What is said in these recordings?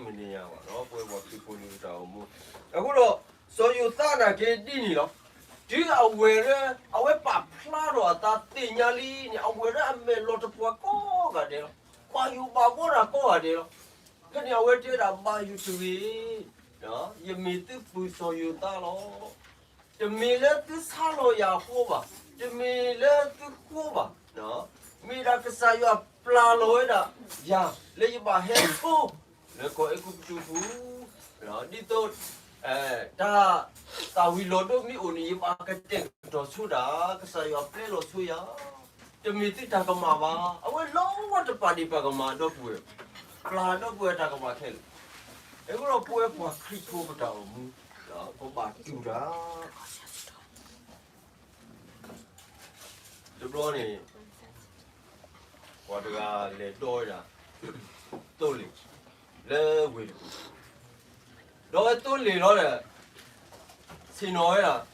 မ့ၢ်န့ၢ်ယၤဘၣ်ဒီး ပဝဲပှၤခရံာ်ဖိန့ၣ်တၢ်အိၣ်မူ. အဃိဒီး စီၤယိၤသးနာ်က့ဒ်န့ၣ်လီၤ. တုၤအဝဲၢ်လၢ အဝဲပာ်ဖျါထီၣ်အသးသ့ၣ်ညါလံန့ၣ် အဝဲၢ်လၢအမဲာ်လီၤတပှၤကိးဂၤဒဲးလီၤ. ဘၣ်ယိၣ်ဘၣ်ဘှီတၢ်ကိးဂၤဒဲးလီၤ. ဖဲန့ၣ်အဝဲတဲဒၣ် ဘၣ်ယိၣ်တဂ့ၤ, ယမ့ၢ်သုပုၢ်စီၤယိၤသးလီၤ. တမ့ၢ်လၢသုဆါလီၤယၤအဃိဘၣ်, တမ့ၢ်လၢသုဃိဘၣ်, မ့ၢ်ဒၣ်ကစၢ်ယွၤပျၢ်လီၤဝဲဒၣ်ယၤ လၢယဘၣ်ဟဲဆိ လၢကီၢ်အဲၤကူပတူးပူၤ, ဒ်သိး တၢ် သၣ်ဝံၤလီၤဒိမ့ၢ်အိၣ်န့ၣ် ယဘၣ်ကတဲာ်ကတီၤဆိတၢ်, ကစၢ်ယွၤပျဲလီၤဆိယၤ, တမ့ၢ်သုတၢ်ကမၣ်ဘၣ်. အဝဲလီၤဝဲတပာ်ဒံးပှၤကမၣ်ဒီပုၢ်ဝဲၢ်, ပျၢ်ဒီပုၢ်ဝဲၢ်တၢ်ကမၣ်ခဲလၢာ်. အဃိဒီးပဝဲပှၤခရံာ်ဖိပတၢ်အိၣ်မူ, ပဘၣ်တူၢ်တၢ် တဘျီန့ၣ် ပှၤတဂၤလဲၤဒီဝဲဒၣ် သိလ့ၣ် လၢဝ့ၢ်တပူၤ, ဒီးဝဲသိလ့ၣ်လီၤဒီး ဆ့ၣ်နီၤဝဲဒၣ်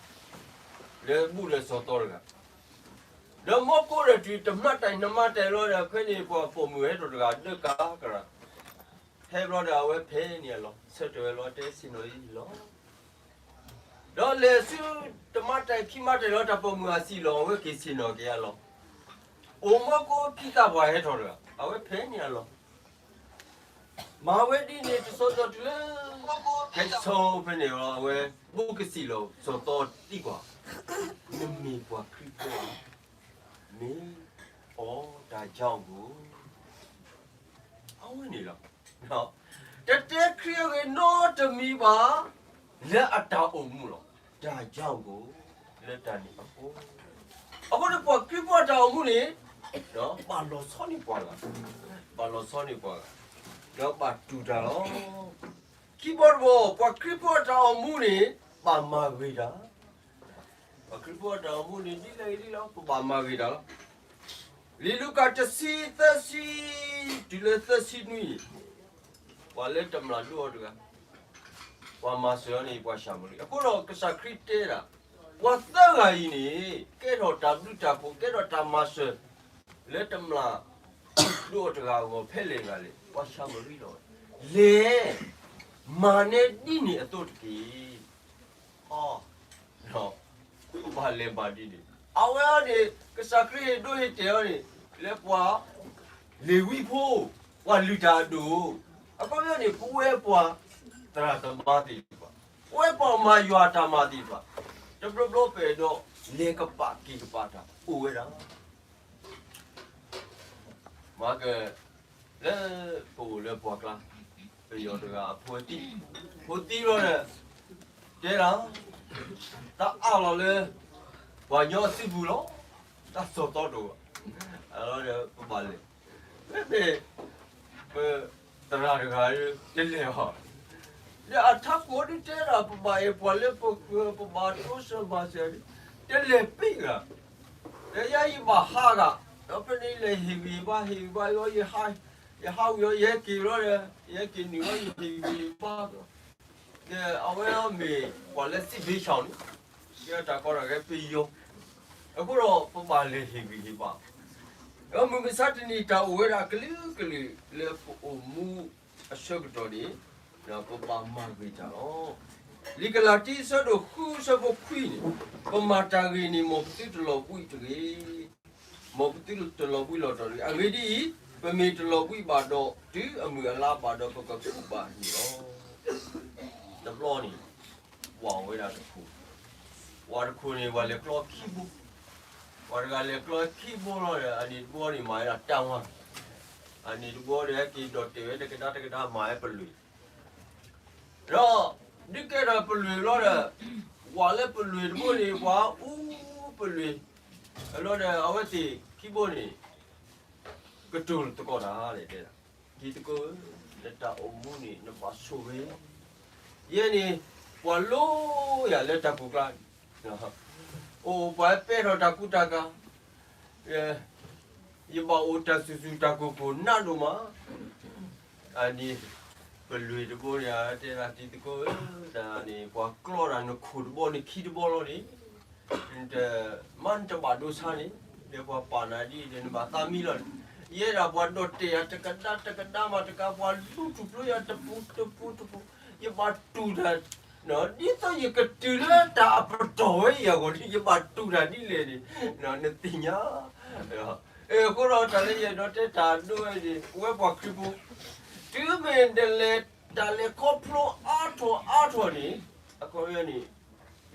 လၢဘူၣ်ဒီးစီၤသီတဂၤ, ဒီးမီၢ်ကိၣ်ဒီးတုၤတမၤတၢ်အံၤ နမၤတၢ်အံၤလီၤဒီး ဖဲန့ၣ်ပှၤပိာ်မုၣ်ဟဲထီၣ်တဂၤ ဒၢကၤကရၢ, ဟဲဘျီဒီး အဝဲဖဲန့ၣ်အလီၢ် ဆၢထၢၣ်ဝဲလီၤ တဲဆ့ၣ်နီၤအံၤလီၤ. ဒီးလဲၤဆူတမၤတၢ်အံၤ ခံမၤတၢ်အံၤလီၤ တၢ်ပိာ်မုၣ်အစံၣ်လီၤ အဝဲက့ၤဆ့ၣ်နီၤက့ၤအလီၢ်, အိၣ်မီၢ်ကိၣ်ခံသၣ်ပှၢ်ဟဲထီၣ်တဂၤ အဝဲဖဲန့ၣ်အလီၢ် မၤဝဲဒ်န့ၣ် တဆီဆီတုၤလၢ ဟဲဆီဖဲန့ၣ်လီၤ အဝဲ ဘူၣ်ကစံၣ်လီၤ စီၤသီတံၢ်ကွၢ်, နမ့ၢ်ပှၤခရံာ်ဖိဧါ, မ့ၢ်အီၤ ဒါကြောင့်ကို, အဝဲန့ၣ်လီၤ. တတဲခရံာ်အဂ့ၢ်နီတမံၤဘၣ် လၢအတၢ်အိၣ်မူလီၤ. ဒါကြောင့်ကို, လၢတၢ်န့ၣ်အဃိ, အဃိန့ၣ်ပှၤခရံာ်ဖိအတၢ်အိၣ်မူန့ၣ် ဘၣ်လီၤဆီန့ၢ်ပှၤဂၤ, ဘၣ်လီၤဆီန့ၢ်ပှၤဂၤ, ဒီးဘၣ်တူၢ်တၢ်လီၤ. ခံဘီတဘီ ပှၤခရံာ်ဖိအတၢ်အိၣ်မူန့ၣ် ဘၣ်မၤဂ့ၤတၢ် ပှၤခရံာ်ဖိအတၢ်အိၣ်မူန့ၣ် ဒ်လဲၣ်ဂ့ၤဒ်လဲၣ် ပဘၣ်မၤဂ့ၤတၢ်လီၤ. လံာ်လူၤကၣ်တဆံသၢဆံ တုၤလၢသၢဆံနွံန့ၣ်, ပှၤလၢတမျာ်ဒိၣ်အီၤတဂၤ, ပှၤမၤစၢၤအီၤန့ၣ် ပှၤၡၤမရံ, အဃိဒီးကစၢ်ခရံာ်တဲဒၣ်, ပှၤသၢဂၤအံၤန့ၣ် ကဲထီၣ်တၢ်ဘျုးတၢ်ဖှိၣ် ကဲထီၣ်တၢ်မၤစၢၤ လၢတမျာ်ဒိၣ်အီၤတဂၤအဂီၢ် ဖဲလဲၣ်ဂၤလဲၣ်, ပှၤၡၤမရံလီၤ. လဲၤ မၤနဲဒ်န့ၣ်အသိးတက့ၢ်. အီ ဘၣ်လဲၤမၤဒ်န့ၣ်, အဝဲအံၤန့ၣ် ကစၢ်ခရံာ်ဟ့ၣ်ဒိဟ့ၣ်တဲာ်အီၤန့ၣ် လၢပှၤလ့ၤဝံဖိ, ပှၤလုၢ်တၢ်အဒိၣ်, အခီပညီန့ၣ် ပဝဲပှၤသရၣ်သမါသ့ၣ်တဖၣ်, ပဝဲပှၤမၤယွၤအတၢ်မၤသ့ၣ်တဖၣ်, တဘျီဘျီပအဲၣ်ဒိးလဲၤကပာ်က့ၤကပာ်တၢ်အိၣ်ဝဲဒၣ် မၤက လၢပအိၣ်လၢပှၤကျါ, ပယီၤတဂၤအဖိသံ, ဖိသံလီၤဒီး တဲဒၣ်, တၢ်အးလီၤလၢ ပှၤကညီအစုပူၤလီၤ, တၢ်စီၣ်သီတအိၣ်ဘၣ်, အလီၤဒီးပဘၣ်လဲၤ, မ့မ့ၢ် ပသရၣ်တဂၤ တလဲၤဘၣ်, ဒီးအထးခိၣ်ဒုးတဲဒၣ် ပဘၣ်အဲၣ်ပှၤလၢပဃၢၤ ပဘၣ်တိစၢၤမၤစၢၤ, တလဲၤပ့ၢ်ဂၤ, ဒီးယၤယဘၣ်ဟးဂၤ, ဒီးဖဲန့ၣ်လဲၤဟ့ၣ်ဂံၢ်ဟ့ၣ်ဘါ ဟ့ၣ်ဂံၢ်ဘါလီၤ, ယဟးဝံၤလီၤ ယဟဲက့ၤလီၤဒီး ယဟဲက့ၤနုာ်လီၤ ယဟ့ၣ်ဂံၢ်ဟ့ၣ်ဘါ, ဒီးအဝဲမ့ၢ်ပှၤလၢစံးဘ့ၣ်ဆၣ်န့ၣ်, ကဲတၢ်ကီတၢ်ခဲပယီၤ, အဃိဒီးပဘၣ်လဲၤဟ့ၣ်ဂံၢ်ဟ့ၣ်ဘါ, ဒီးမုၢ်မဆါတနံၤတၢ်အိၣ်ဝဲဒၣ်ကလုာ်ကလုာ်လၢပအိၣ်မူအဆၢကတီၢ်န့ၣ်, ဒီးပဘၣ်မၤဂ့ၤတၢ်လီၤ. လံာ်ကလၤတံအဆၢဒိၣ်ဃုအဆၢဖိခွံန့ၣ်, ပမၤတၢ်ဂ့ၤန့ၣ် မ်ပသုတလီၤဘှံးတဂ့ၤ, မ်ပသုတလီၤဘှံးလီၤတီၤတဂ့ၤ. အဂ့ၢ်ဒ်အံၤ, ပမ့ၢ်တလီၤဘှံးဘၣ်ဒီး တုၤအမုၢ်အလါဘၣ်ဒီး ပကကူးဘၣ်န့ၣ်လီၤ. တဘျီန့ၣ် ပှၤအိၣ်ဝဲဒၣ်တခိၣ်, ပှၤတခိၣ်န့ၣ် ပှၤလဲၤကျီခံဘိ, ပှၤတဂၤလဲၤကျီခံဘိလီၤဒီး အနံၣ်တဘိန့ၣ် မၤဝဲဒၣ်တၢ်ဝါ, အနံၣ်တဘိဒီး ဟဲက့ၤဒီၣ်တဲာ်ဝဲတကဒါတကဒါ မၤဝဲပလွေၢ်, ဒီး ဒုးကဲထီၣ်ပလွေၢ်လီၤဒီး ပှၤလၢပလွေၢ်တဘိန့ၣ် ပှၤအူပလွေၢ်, လီၤဒီး အဝဲသ့ၣ်ခံဘိန့ၣ် ကတိၤသကိးတၢ်လဲၣ်တဲဒၣ်, တံၤသကိးဧၢ, နတၢ်အိၣ်မူန့ၣ် နဘၣ်ဆိၣ်ဂ့ၤ, ယဲန့ၣ် ပှၤလိယၤလၢတၢ်ပူၤကျါ, အိၣ်ပှၤပဲထီၣ်တၢ်ကူတၢ်ကၤ, ယဘၣ်အိၣ်တၢ်စူၢ်စူၢ်တၢ်ကိၢ်ကိၢ်နးဒိၣ်မး, အန့ၣ် ပလွေၢ်တဘိန့ၣ် တဲဒၣ်တံၤသကိးဧၢ, တၢ်န့ၣ် ပှၤကျီတၢ်နခိၣ်တဘိန့ၣ်ခံတဘိလီၤန့ၣ်, မ့ၢ်နတဘၣ်ဒိဆါန့ၣ်, ဒီးပှၤပာ်နၤဒ်အံၤဒီး နဘၣ်သးမံလီၤန့ၣ်, ယဲဒၣ်ပှၤဒီးတဲာ်ယၤတကဒါတကဒါမးတကး ပှၤလူထူၣ်ဖျိယၤတပူၤတပူၤတပူၤ, ယဘၣ်တူၢ်တၢ်, ဒ်သိးယကတုၤလၢတၢ်အပတီၢ်ဝဲအံၤအဂီၢ်န့ၣ် ယဘၣ်တူၢ်တၢ်ဒ်လဲၣ်န့ၣ်, နသ့ၣ်ညါ. အဃိဒီးတၢ်လၢယအဲၣ်ဒိးတဲတၢ်ဒိဝဲန့ၣ် ပဝဲပှၤခရံာ်ဖိ, တုၤမ့ၢ်နလဲၤတၢ်လဲၤခီဖျိအါထီၣ်အါထီၣ်န့ၣ်, အခီပညီန့ၣ်,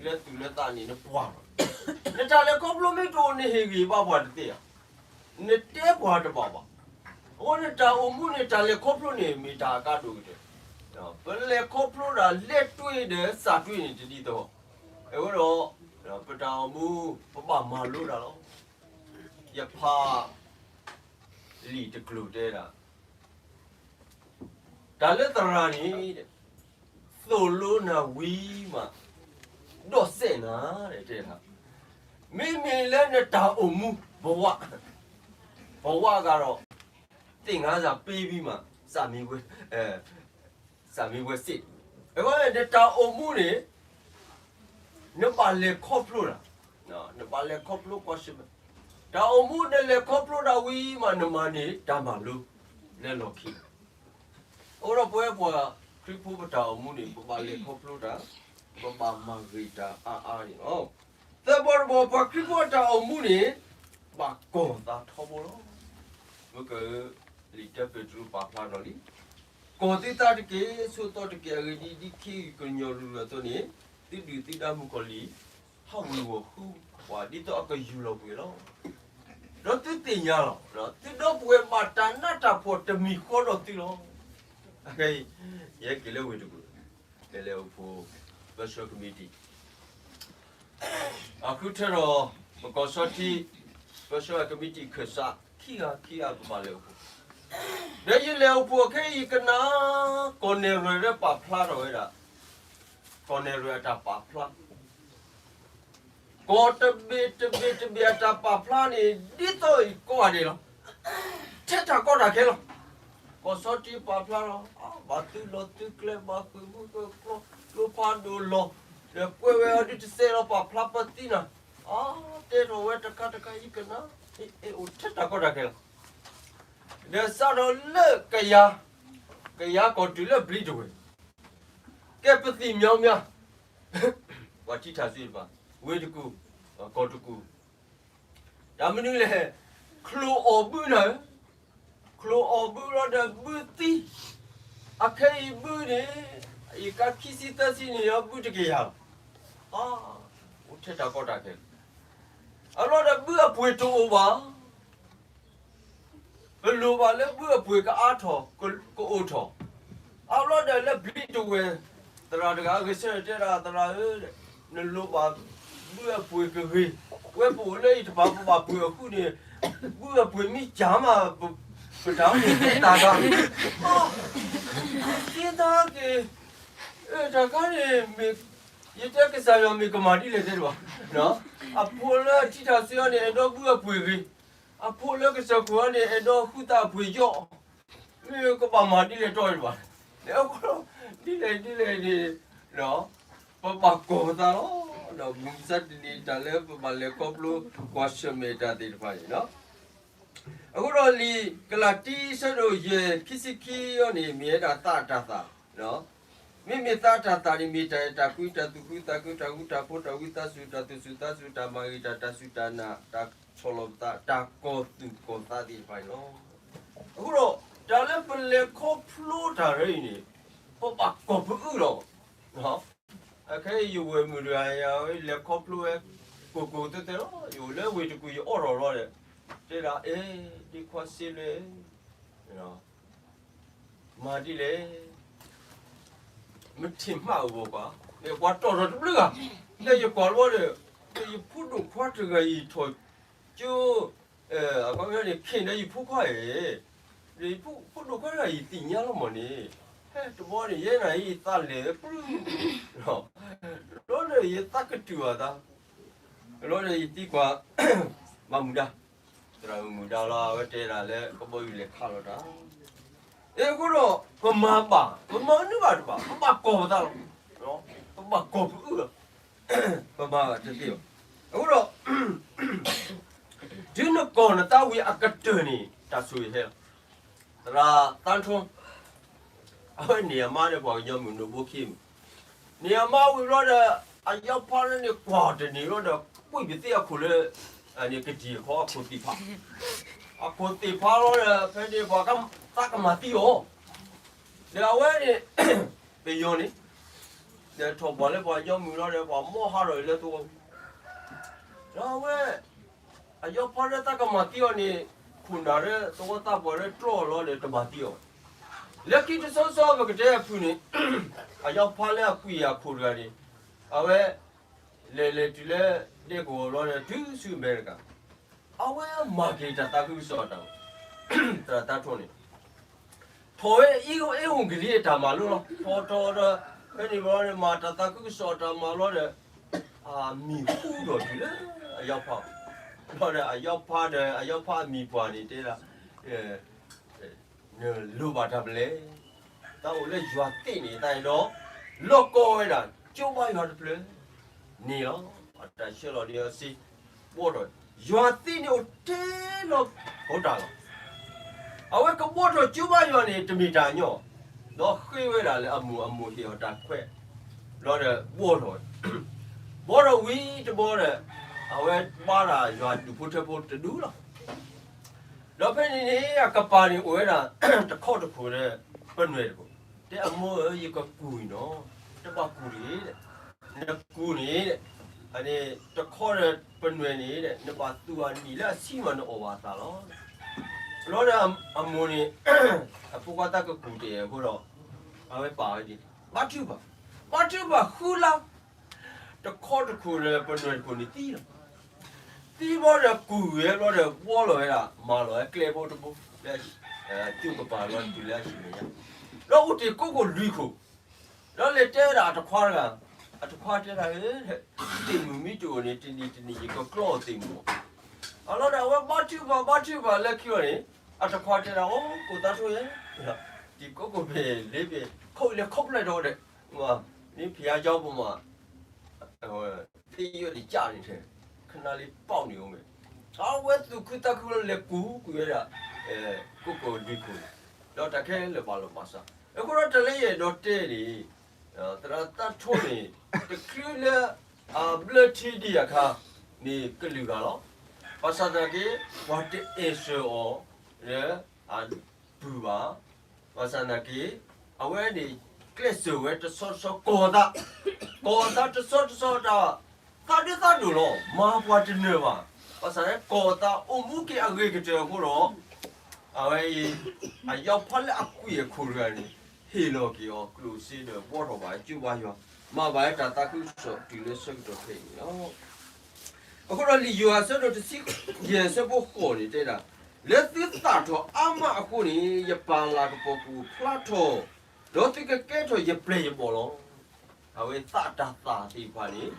လၢသူၣ်လၢသးန့ၣ်နပှၢ်လီၤ. နတၢ်လဲၤခီဖျိမ့ၢ်တအိၣ် နဟ့ၣ်ဂံၢ်ဘါပှၤတသ့ဧါ. နတဲပှၤတဘၣ်ဘၣ်. အဃိန့ၣ်တၢ်အိၣ်မူန့ၣ် တၢ်လဲၤခီဖျိန့ၣ် မ့ၢ်တၢ်အကါဒိၣ်ကတၢၢ်. ပလဲၤခီဖျိဒၣ်လဲၤတွ့ဒီးစးတွ့န့ၣ်တဒ်သိး. အဃိဒီး, ပတၢ်အိၣ်မူ, ပဘၣ်မၤလိတၢ်လီၤ. ယဖး, လံာ်တကျိၤတဲဒၣ် တၢ်လၢသရၣ်န့ၣ်, သိၣ်လိနၤဝံၤမး, ဒီးစဲးနၤ, တဲ, မ့မ့ၢ်လၢနတၢ်အိၣ်မူ, ဘဝ, ဘဝဂၤဒီး, သ့ၣ်ငါစၢ်ပ့ဘံမး, စးမံဝဲ, စးမံဝဲစ့ၢ်, အဃိန့ၣ်နတၢ်အိၣ်မူန့ၣ် နဘၣ်လဲၤခီဖျိတၢ်, နဘၣ်လဲၤခီဖျိကွၢ်ဆၢၣ်မဲာ်, တၢ်အိၣ်မူနလဲၤခီဖျိတၢ်ဝံၤမး နမၤန့ၢ်တၢ်မၤလိလၢလီၢ်ခံ, အဃိဒီးပဝဲပှၤခရံာ်ဖိပတၢ်အိၣ်မူန့ၣ် ပဘၣ်လဲၤခီဖျိတၢ်, ပဘၣ်မၤဂ့ၤတၢ်အါအါန့ၣ်လီၤ. သၢဘီတဘီ ပှၤခရံာ်ဖိအတၢ်အိၣ်မူန့ၣ် ဘၣ်ကီၤသးထီဘိလီၤ. မ့ၢ်က, လံာ်တၢပ့းတရူးပာ်ဖျါထီၣ်လံ, ကီၤသုသးတက့ၢ်, ဆိးသီတက့ၢ်, အဂ့ၢ်ဒ်အံၤ ဒ်ခ့ယုၢ်ကညီၤရူၤရူၤအသိးန့ၣ်, သုဒုၣ်သုဒါမုၣ်ကီၤလံၢ် ဟးဝ့ၤဝီၤဃုပှၤ ဒ်သိးအကယူၢ်လီၤကွံာ်လီၤ. ဒီးသုသ့ၣ်ညါလီၤ, သုဒီပုၢ်ဝဲၢ်ဘၣ်တၢ်နးတၢ်ဖှီၣ်တမံၤဃီဒီးသုလီၤ. အခဲအံၤ, ယဟဲက့ၤလၢဝ့ၢ်တကူၣ်, ကလဲၤအိၣ်ဖှိၣ် ပၢဆှၢကမံးတံာ် အဃုထၢထီၣ် ပကီၢ်စီထံ ပၢဆှၢကမံးတံာ်ခၢၣ်စး ခံဂၤခံဂၤပဘၣ်လဲၤအိၣ်ဖှိၣ်, ဒီးယလဲၤအိၣ်ဖှိၣ်အခဲအံၤ ယကနၣ် ကီၢ်နဲၣ်ရွဲၣ်လၢပာ်ဖျါထီၣ်ဝဲဒၣ်, ကီၢ်နဲၣ်ရွဲၣ်အတၢ်ပာ်ဖျါ ကီၢ်တဘ့ၣ်တဘ့ၣ်တဘ့ၣ်အတၢ်ပာ်ဖျါန့ၣ် ဒ်သိးအံၤကိးဂၤဒဲးလီၤ. ထဲတၢ်ကီတၢ်ခဲလီၤ. ကီၢ်စီထံပာ်ဖျါလီၤ, ဘၣ်သုလီၤသုကျဲ ဘၣ်ဃုာ်မုၢ်ဃုာ်ကျိ ကျိဖးဒိၣ်လီၤ, ဒီးကွဲးဝဲအီၤဒ်တစဲးလီၤ ပာ်ဖျါပသံနၤ, အတဲထီၣ်ဝဲတခါတခါ ယကနၣ်, အိၣ်ထဲတၢ်ကီတၢ်ခဲလီၤ. ဒီးစးထီၣ်လၢကယၤ, ကယၤကီၢ်တုၤလၢဘျံးတဝဲၢ်, ကဲပသံၣ်မၠီမၠါ, ပှၤထံထၣ်စ့တဖၣ်, ဝ့ၢ်တကူၣ်, ကီၢ်တကူၣ်, တၢ်မနုၤလဲၣ်, ချိၣ်အီၣ်ဘုနၤဧၢ, ချိၣ်အီၣ်ဘုလီၤဒီးဘုသံ, အခဲအံၤဘုန့ၣ်, ယကါခံဆံသၢဆံန့ၣ် ယဘုတကယၤလီၤ. အိၣ်ထဲတၢ်ကီတၢ်ခဲ, အလီၤဒီးဘုအပှ့ၤတအိၣ်ဘၣ် ပလိၣ်ဘၣ်လၢဘုအပှ့ၤကအါထီၣ်, ကအိၣ်ထီၣ်, အဘျီဒီးလၢဘျံးတဝဲၢ်, သရၣ်တဂၤဂဲၤဆၢထၢၣ်တဲဒၣ် သရၣ်ဧၢ, နလိၣ်ဘၣ်ဘုအပှ့ၤကဂ့ၤ, ဝဲပအိၣ်လၢအံၤတပၤ ပဘၣ်ပှ့ၤအဃုန့ၣ်, ဘုအပှ့ၤမ့ၢ်ကၢ်မး, ပတၢ်အိၣ်န့ၣ်သ့တၢ်ဂၤ, သ့သးက့ၤ, တၢ်ခါန့ၣ်, ယတဲကစၢ်ယွၤမ့ၢ်ကမၣ်ဒ်လဲၣ်တဲတဘၣ်, အဖိလၢအထံထၣ်စ့အီၤန့ၣ် အဲၣ်ဒိးဘုအပှ့ၤဂ့ၤ, အဖိလၢကစၢၢ်ခိၣ်အီၤန့ၣ် အဲၣ်ဒိးဃုသးအပှ့ၤယီၢ်, မ့ၢ်ကဘၣ်မၤဒ်လဲၣ်တီတဘၣ်, ဒ်လဲၣ်ဒ်လဲၣ်န့ၣ်, ပဘၣ်ကီၢ်ပသးလီၤ, ဒီးမုၢ်မဆါတနံၤတၢ်လၢပဘၣ်လဲၤခီဖျိကွၢ်ဆၢၣ်မဲာ်တၢ်သ့ၣ်တဖၣ်န့ၣ်လီၤ. အဃိဒီးလံာ်ကလၤတံ အဆၢဒိၣ်ယဲၢ် ခံဆံခံအံၤန့ၣ် မ့ၢ်ဝဲဒၣ်သးအတၤသၣ်, မ့မ့ၢ်သးအတၤသၣ်န့ၣ် မ့ၢ်တၢ်အဲၣ်တၢ်ကွံ တၢ်သူၣ်ခုသးခု တၢ်ဃူတၢ်ဖိး တၢ်ဝံသးစူၤ တၢ်သူၣ်စူၤသးစူၤ တၢ်မၤဂ့ၤတၢ် တၢ်စူၢ်တၢ်နာ် တၢ်ဆီၣ်လီၤပသး တၢ်ကီၢ်သူၣ်ကီၢ်သးသ့ၣ်တဖၣ်န့ၣ်လီၤ. အဃိဒီး တၢ်လၢပလဲၤခီဖျိတၢ်ရၢအံၤန့ၣ် ပဘၣ်ကီၢ်ပအုၣ်လီၤ. အခဲအံၤယဝဲၢ်မုၣ်တဂၤ လဲၤခီဖျိဝဲ ကိၢ်ကိၢ်သဲးသဲးလီၤ. ယအိၣ်လၢဝ့ၢ်တကူၣ် ယအိးထီၣ်လီၤဒီး တဲဒၣ် အဲၣ် ဒ့ခွါစ့လဲၣ် မၤဒ်လဲၣ်, မ့ၢ်ထံၣ်မးအဂီၢ်ကွၢ်, မ့ၢ်ပှၤတီၢ်ထီၣ်တဘျုးဂၤ, လၢယကွၢ်လီၤဒီး, ဒီးယဖိဒိၣ်ခွါတဂၤအံၤထီၣ်ကၠိ, အခီပညီန့ၣ် ခ့ၣ်ဒီးယဖိခွါအံၤ, ဒီးယဖိဒိၣ်ခွါတဂၤအံၤသ့ၣ်ညါလီၤမၢ်န့ၣ်, ဟဲတဘီန့ၣ် ယဲနၤအံၤယသးလဲၤပြူၤ, လီၤဒီးယသးကတုၤဘၣ်သး, လီၤဒီးယသံကွၢ်, ဘၣ်မုၢ်ဒါ သရၣ်မုၣ်ဒါလီၤ အဝဲတဲဒၣ်လၢကဘီယူၤလဲၤခးလီၤတၢ်, အဃိဒီး ပမၤဘၣ် ပမၤနုၢ်ဘၣ်တဘၣ် ပဘၣ်ကီၢ်ပသးလီၤ, ပဘၣ်ကီၢ်ပအုၣ်လီၤ, ပမၤဘၣ်တသ့ဘၣ်. အဃိဒီး တုၤနကီၢ်နသးဝံၤအကတၢၢ်န့ၣ် တၢ်ဆိၣ်ဂ့ၤဟဲလီၤ. သရၣ်သးထိ အဝဲန့ၣ်အမါဒီးပှၤကညီမုၣ်ကနီၤဖိခံမုၣ်, န့ၣ်အမါဝံၤဘျီဒီး အယီၤဖါလၢန့ၣ်ကွၢ်တန့ၢ်ဘျီဒီး ကွံာ်ပသံးအခိၣ်လၢ န့ၣ်ကတံၢ်အခီအခိၣ်သ့ၣ်ဖး, အခိၣ်သ့ၣ်ဖးလီၤဒီး ဖဲန့ၣ်ပှၤသးကမၤသံအီၤ, ဒီးအဝဲန့ၣ် ပယီၤန့ၣ် ဒီးထီၣ်ပှၤလၢပှၤကညီမုၣ်လီၤဒီး ပှၤမီၢ်ဟးထီၣ်အံၤလၢသဝီပူၤ, ဒီးအဝဲ အယီၤဖါလၢသးကမၤသံအီၤန့ၣ် ခိၣ်နၢ်လၢသဝီသးပှၢ်လၢတြီအီၤလီၤဒီး တမၤသံအီၤဘၣ်. လၢခံတဆီဆီပကတဲအဖုၣ်န့ၣ် အယီၤဖါလၢအကွံာ်အခိၣ်တဂၤန့ၣ် အဝဲ လဲၤလဲၤတုၤလၢဒဲကဝီၤဘျီဒီး တုၤဆူအမဲရကၤ, အဝဲမၤက့ၤတၢ်သးခုကစီၣ်အတၢ်မၤ, သရၣ်သးထိန့ၣ် ထီၣ်ဝဲအ့ၣ် အ့ၣ်ဝံၤကလံၤအတၢ်မၤလိလီၤ. ထီၣ်ထီၣ်ဒီး ဖဲန့ၣ်ဘျီန့ၣ် မၤတၢ်သးခုကစီၣ်အတၢ်မၤလီၤဒီး အမံၤဟူထီၣ်တုၤလၢအယီၤဖါ, ဘျီဒီးအယီၤဖါဒီး အယီၤဖါအမံၤပှၢ်န့ၣ်တဲဒၣ် နလိၣ်ဘၣ်တၢ်ပလဲၣ်, တၢ်အိၣ်လၢယွၤသ့ၣ်န့ၣ် တၢ်အဲၣ်ဒိး လီၢ်ကီဝဲဒၣ် ကၠိဘါယွၤတဖျၢၣ်န့ၣ်လီၤ. အတၢ်ဆှၢလီၤန့ၢ်အီၤစ့ ဘှီထီၣ်, ယွၤသ့ၣ်န့ၣ်အိၣ်ထဲလီၤ ဟီတၢ်လီၤ. အဝဲကဘှီထီၣ်ကၠိဘါယွၤန့ၣ် တမ့ၢ်တၢ်ညီ, ဒီးဃ့ဝဲဒၣ်လၢအမိၢ် အမိၢ်ဟ့ၣ်အီၤတၢ်ခွဲး, ဘျီဒီးဘှီထီၣ်ဝဲ, ဘှီထီၣ်ဝံၤတဘျီဒီး အဝဲဘါတၢ်ယွၤဒူၣ်ဖိထၢဖိတဒူၣ်လီၤ. ဒီးဖဲန့ၣ်န့ၣ် အကပၤန့ၣ်အိၣ်ဝဲဒၣ် တခီတခိၣ်ဒီး ပနွဲၢ်တခိၣ်, တဲအမိၢ်ဧၢ ယကကူၣ်အံၤနီၤ, တဘၣ်ကူၣ်တဂ့ၤ, နကူၣ်န့ၣ် တခီဒီးပနွဲၢ်န့ၣ် နဘၣ်သူၣ်အနံၣ်လၢအဆံးမး နအီၣ်ဘၣ်အသၣ်လီၤ. ဘျီဒီးအမိၢ်န့ၣ် အဖိခွါသးကကူၣ်တ့ၢ်အဃိဒီး အဝဲပာ်ဝဲဒ်န့ၣ် ဘါထုကဖၣ်, ဘါထုကဖၣ်ဃုလါ တခီတခိၣ်ဒီးပနွဲၢ်တခိၣ်န့ၣ်သံလီၤ. သံဘျီဒီးကူၣ်ဂဲၤဘျီဒီး ဘှီလီၤဝဲဒၣ် မၤလီၤဝဲကျဲဖိတဘိ လၢ ကၠိကပၤလီၤတုၤလၢအဟံၣ်မဲာ်ညါ, ဒီးအိၣ်တ့ၢ်ကိးကိၣ်လွံၢ်ခိၣ်, ဒီးလဲၤတဲဝဲဒၣ်အတခွါတဂၤ, အတခွါတဲဒၣ်ဧၢ, သ့ၣ်မုၣ်မ့ၢ်တအိၣ်န့ၣ် တနံၤတနံၤယကကျီအီၤသ့ၣ်မုၣ်အီၤ, အလီၤဒီးအဝဲဘါထုကဖၣ် ဘါထုကဖၣ်လၢခံအီၤန့ၣ် အတခွါတဲဒၣ် အိၣ် ကိၣ်သးထိဧၢ, တံၤကိးကိၣ်ဖဲလ့ဖဲ ခိၣ်လဲၤခီဖျိဒီး မ့ၢ်ဖံးအါကၠီပမၤ သ့ၣ်ယိၣ်တကၢ်န့ၣ်ထဲ ခနၣ်လံပီၣ်န့ၣ်အိၣ်မ့ၢ်, အဝဲသူၣ်ခုသးခုလီၤလဲၤကူၣ်ကွံာ်ဝဲဒၣ် ကိးကိၣ်လွံၢ်ခိၣ်န့ၣ်, ဒီးတၢ်ခဲလၢာ်ဘၣ်လီၤဘၣ်စး, အဃိဒီးတၢ်လၢယအဲၣ်ဒိးတဲန့ၣ် သရၣ်သးထိန့ၣ် တချုးလၢ အဘျၢထံဒံးအခါန့ၣ်ကလုာ်ဂၤလီၤ. ဘၣ်ဆၣ်သနာ်က့ ပှၤတအဲၣ်စၢၤအီၤလၢ အပုၢ်ဘၣ်, ဘၣ်ဆၣ်သနာ်က့ အဝဲန့ၣ် ကျဲးစၢးဝဲတဆီတဆီ ကီၢ်သး, ကီၢ်သးတဆီတဆီတၢ် သးဒုသးဒိၣ်လီၤ, မၤပှၤတနၢၤဘၣ်. ဘၣ်ဆၣ်လၢကီၢ်သးအိၣ်မူက့ၤအဂ့ၤကတၢၢ်အဃိဒီး အဝဲအံၤ အယီၤဖးလၢအကွံာ်အခိၣ်တဂၤန့ၣ် ဟ့ၣ်လီၤက့ၤအီၤကျိၣ်စ့ဒီး ဘှီထီၣ်ဘၣ်ကၠိဘါယွၤ, မၤဘၣ်တၢ်သးခုကစီၣ်တုၤလၢဆၢကတီၢ်ခဲအံၤန့ၣ်လီၤ. အဃိဒီးလံာ်ယိၤဟၣ်အဆၢဒိၣ်တဆံယဲၢ်အဆၢဖိဃိးန့ၣ်တဲဒၣ်, လၢသုသၣ်ထီၣ်အါမးအဃိန့ၣ် ယပၢ်လၤကပီၤကအိၣ်ဖျါထီၣ်, ဒီးသုကကဲထီၣ်ယပျဲၢ်ယဘီၣ်လီၤ. အဝဲသးတၢ်သၣ်သ့ၣ်တဖၣ်န့ၣ်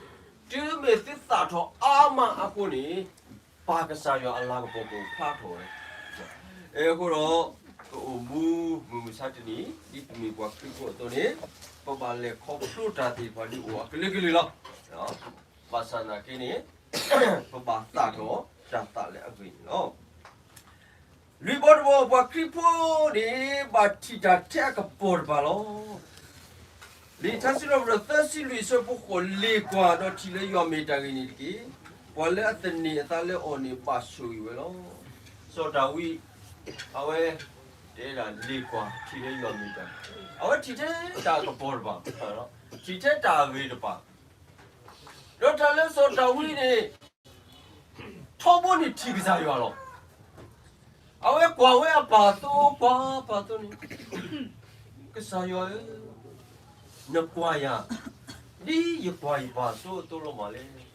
တုၤမ့ၢ်သုသၣ်ထီၣ်အါမးအဃိန့ၣ် ပၢ်ကစၢ်ယွၤအလၤကပီၤကအိၣ်ဖျါထီၣ်ဝဲ. အဃိဒီး ပအိၣ်မူမုၢ်မဆါတနံၤ ဒ်ပမ့ၢ်ပှၤခရံာ်ဖိအသိးန့ၣ် ပဘၣ်လဲၤခီဖျိတၢ်သ့ၣ်တဖၣ်ဒ်အိၣ်အကလုာ်ကလုာ်လီၤ. ဘၣ်ဆၣ်သနာ်က့န့ၣ် ပဘၣ်သၣ်ထီၣ်တၢ်သၣ်လၢအဂ့ၤန့ၣ်လီၤ. လွံၢ်ဘီတဘီ ပှၤခရံာ်ဖိန့ၣ် ဘၣ်ထံၣ်တၢ်ထဲအကပီၤတဖၣ်လီၤ. လံာ်ထါစံးထီၣ်ပတြၢၤသၢဆံလွံၢ်အဆၢဖိဃိး, လ့ၣ်ကွၢ်ဒီးထံၣ်လၢယွၤမ့ၢ်တၢ်ဂ့ၤန့ၣ်တက့ၢ်. ပှၤလၢအသန့ၤအသးလၢအီၤန့ၣ် ဘၣ်ဆိၣ်ဂ့ၤဝဲလီၤ. စီၤဒၤဝံး အဝဲ တဲဒၣ်လ့ၣ်ကွၢ်ထံၣ်လၢယွၤမ့ၢ်တၢ်, အဝဲထံၣ်ထဲတၢ်ကပီၤတဖၣ်, ထံၣ်ထဲတၢ်အဂ့ၤတဖၣ်, ဒီးတၢ်လၢစီၤဒၤဝံးန့ၣ် ထီဘိန့ၣ်ထံၣ်ကစၢ်ယွၤလီၤ. အဝဲကွၢ်ဝဲအပၢ်အသိ ကွၢ်ပၢ်အသိန့ၣ်, ကစၢ်ယွၤဧၢ, နကွၢ်ယၤ ဒ်ယကွၢ်ယပၢ်အသိအသိလီၤမးလဲၣ်.